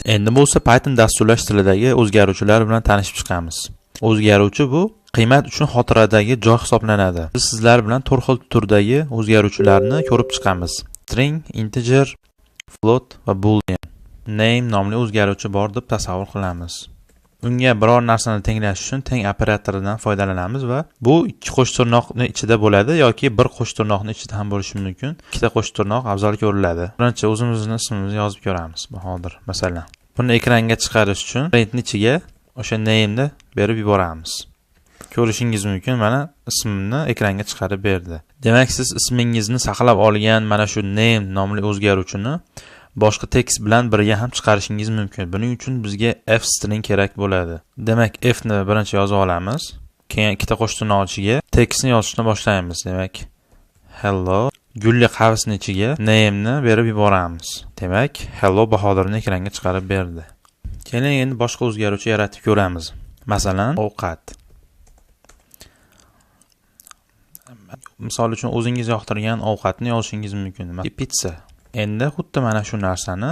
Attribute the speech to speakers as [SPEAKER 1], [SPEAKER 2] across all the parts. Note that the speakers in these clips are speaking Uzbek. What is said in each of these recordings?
[SPEAKER 1] Endi bo'lsa Python dasturlash tilidagi o'zgaruvchilar bilan tanishib chiqamiz. O'zgaruvchi bu qiymat uchun xotiradagi joy hisoblanadi. Biz sizlar bilan to'rt xil turdagi o'zgaruvchilarni ko'rib chiqamiz. String, integer, float va boolean. Name nomli o'zgaruvchi bor deb tasavvur qilamiz. Unga biror narsani tenglash uchun teng operatoridan foydalanamiz va bu ikki qo'sh tirnoqni ichida bo'ladi yoki bir qo'sh tirnoqni ichida ham bo'lishi mumkin. Ikkita qo'sh tirnoq afzal ko'riladi. Birinchi o'zimizni ismimizni yozib ko'ramiz. Bahodir masalan. Buni ekranga chiqarish uchun printni ichiga o'sha name'ni berib yuboramiz. Ko'rishingiz mumkin, mana ismimni ekranga chiqarib berdi. Demak, siz ismingizni saqlab olgan mana shu name nomli o'zgaruvchini boshqa tekst bilan birga ham chiqarishingiz mumkin. Buning uchun bizga f string kerak bo'ladi. Demak, f ni birinchi yozib olamiz. Keyin ikkita qo'sh tirnoq ichiga tekstni yozishni boshlaymiz. Demak, hello gulli qavsni ichiga name'ni berib yuboramiz. Demak, hello Bahodirni ekranga chiqarib berdi. Keling, endi boshqa o'zgaruvchi yaratib ko'ramiz. Masalan, ovqat. Misol uchun o'zingiz yoqtirgan ovqatni yozishingiz mumkin. Pitsa. Endi xuddi mana shu narsani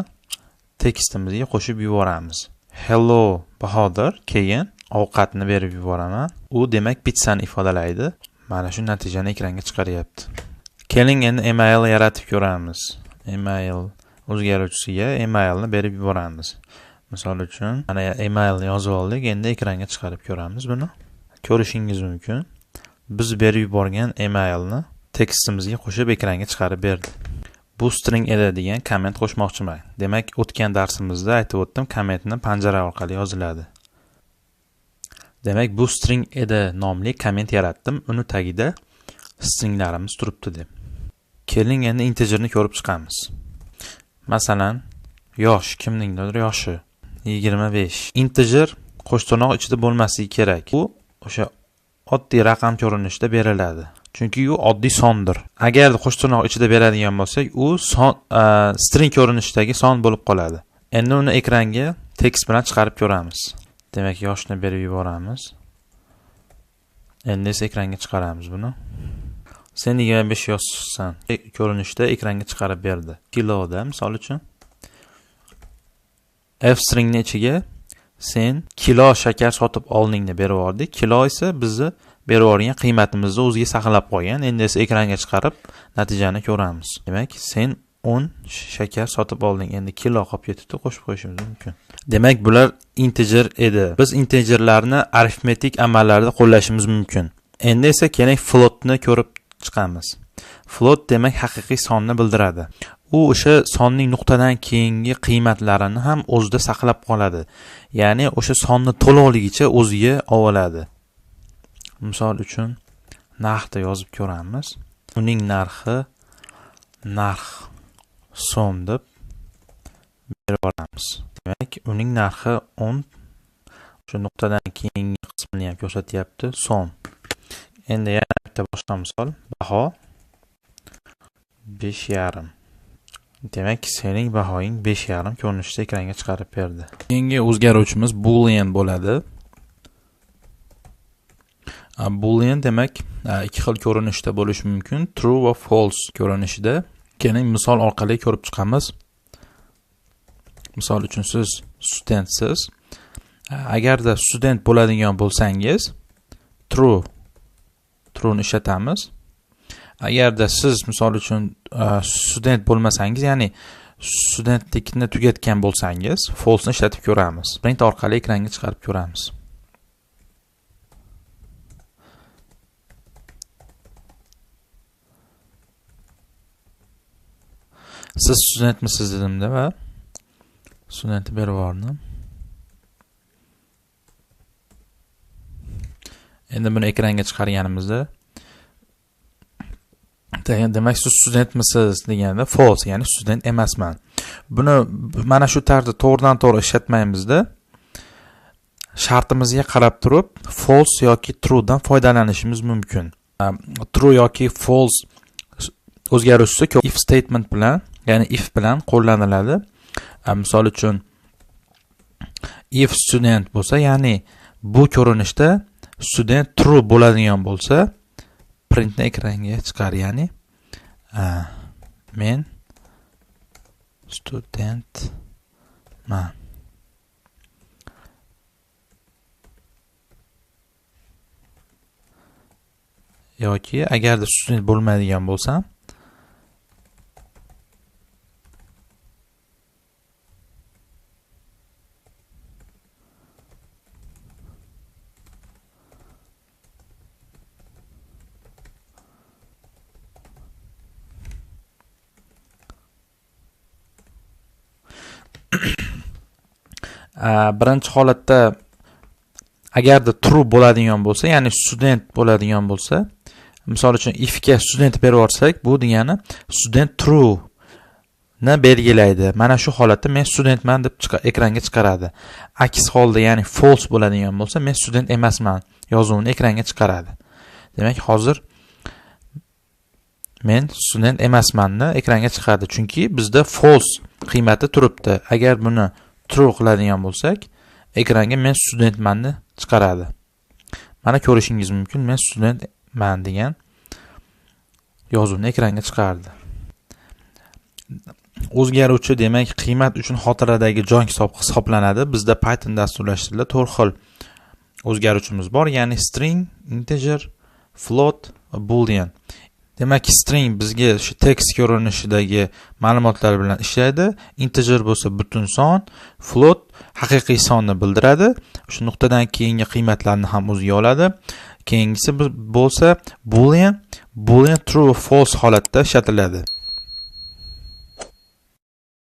[SPEAKER 1] tekstimizga qo'shib yuboramiz. Hello Bahodir, keyin ovqatni berib yuboraman. U demak pitsani ifodalaydi. Mana shu natijani ekranga chiqaryapti. Keling, endi email yaratib ko'ramiz. Email o'zgaruvchisiga emailni berib yuboramiz. Misol uchun, mana emailni yozib oldik, endi ekranga chiqarib ko'ramiz buni. Ko'rishingiz mumkin. Biz berib yuborgan emailni tekstimizga qo'shib ekranga chiqarib berdi. Bu string edi degan komment qo'shmoqchiman. Demak, o'tgan darsimizda aytib o'tdim, kommentni panjara orqali yoziladi. Demak, bu string edi nomli komment yaratdim. Uni tagida stringlarimiz turibdi deb. Keling, endi integerni ko'rib chiqamiz. Masalan, yosh, kimningdir yoshi 25. Integer qo'sh tirnoq ichida bo'lmasligi kerak. U o'sha oddiy raqam ko'rinishida beriladi. Chunki u oddiy sondir. Agar qo'sh tirnoq ichida beradigan bo'lsak, u son, string ko'rinishidagi son bo'lib qoladi. Endi uni ekranga tekst bilan chiqarib ko'ramiz. Demak, yoshni berib yuboramiz. Endi esa ekranga chiqaramiz buni. Sen 25 yoshsan ko'rinishda ekranga chiqarib berdi. Kiloda, misol uchun f stringni ichiga sen kilo shakar sotib olding deb berib yubordik. Kilo esa bizni berib yuborgan qiymatimizni o'ziga saqlab qo'ygan. Endi esa ekranga chiqarib natijani ko'ramiz. Demak, sen 10 shakar sotib olding. Endi kilo qolib ketibdi, qo'shib qo'yishimiz mumkin. Demak, bular integer edi. Biz integerlarni arifmetik amallarda qo'llashimiz mumkin. Endi esa keling floatni ko'rib chiqamiz. Float demak haqiqiy sonni bildiradi. U o'sha sonning nuqtadan keyingi qiymatlarini ham o'zida saqlab qoladi. Ya'ni o'sha sonni to'liqligicha o'ziga oladi. Misol uchun narxni yozib ko'ramiz. Uning narxi narx so'm deb berib yuboramiz. Demak, uning narxi 10, o'sha nuqtadan keyingi qismini ham ko'rsatyapti, so'm. Endi yana bitta boshqa misol, baho 5.5. Demak, sening bahoying 5.5 ko'rinishda ekranga chiqarib berdi. Keyingi o'zgaruvchimiz boolean bo'ladi. Boolean demak ikki xil ko'rinishda bo'lishi mumkin, true va false ko'rinishida. Keling, misol orqali ko'rib chiqamiz. Misol uchun siz studentsiz. Agarda student bo'ladigan bo'lsangiz, true'ni ishlatamiz. Agarda siz misol uchun student bo'lmasangiz, ya'ni studentlikni tugatgan bo'lsangiz, false'ni ishlatib ko'ramiz. Print orqali ekranga chiqarib ko'ramiz. Siz studentmisiz dedimda va studentni berib yubordim. Endi buni ekranga chiqarganimizda, demak siz studentmisiz deganda false, ya'ni student emasman. Buni mana shu tarzda to'g'ridan to'g'ri ishlatmaymizda, shartimizga qarab turib false yoki true dan foydalanishimiz mumkin. True yoki false o'zgaruvchisi if statement bilan, ya'ni if bilan qo'llaniladi. Misol uchun if student bo'lsa, ya'ni bu ko'rinishda student true bo'ladigan bo'lsa, printni ekranga chiqar, ya'ni men studentman. Yoki agarda student bo'lmaydigan bo'lsam, birinchi holatda agarda true bo'ladigan bo'lsa, ya'ni student bo'ladigan bo'lsa, misol uchun if ga student berib yuborsak, bu degani student true ni belgilaydi. Mana shu holatda men studentman deb ekranga chiqaradi. Aks holda, ya'ni false bo'ladigan bo'lsa, men student emasman yozuvini ekranga chiqaradi. Demak, hozir men student emasmanni ekranga chiqardi, chunki bizda false qiymati turibdi. Agar buni true qiladigan bo'lsak, ekranga men studentmanni chiqaradi. Mana ko'rishingiz mumkin, men studentman degan yozuvni ekranga chiqardi. O'zgaruvchi demak qiymat uchun xotiradagi joy hisoblanadi. Bizda Python dasturlash tilida to'rt xil o'zgaruvchimiz bor, ya'ni string, integer, float va boolean. Demak, string bizga shu tekst ko'rinishidagi ma'lumotlar bilan ishlaydi. Integer bo'lsa butun son, float haqiqiy sonni bildiradi. Shu nuqtadan keyingi qiymatlarni ham o'ziga oladi. Keyingisi bo'lsa boolean, boolean true va false holatda ishlatiladi.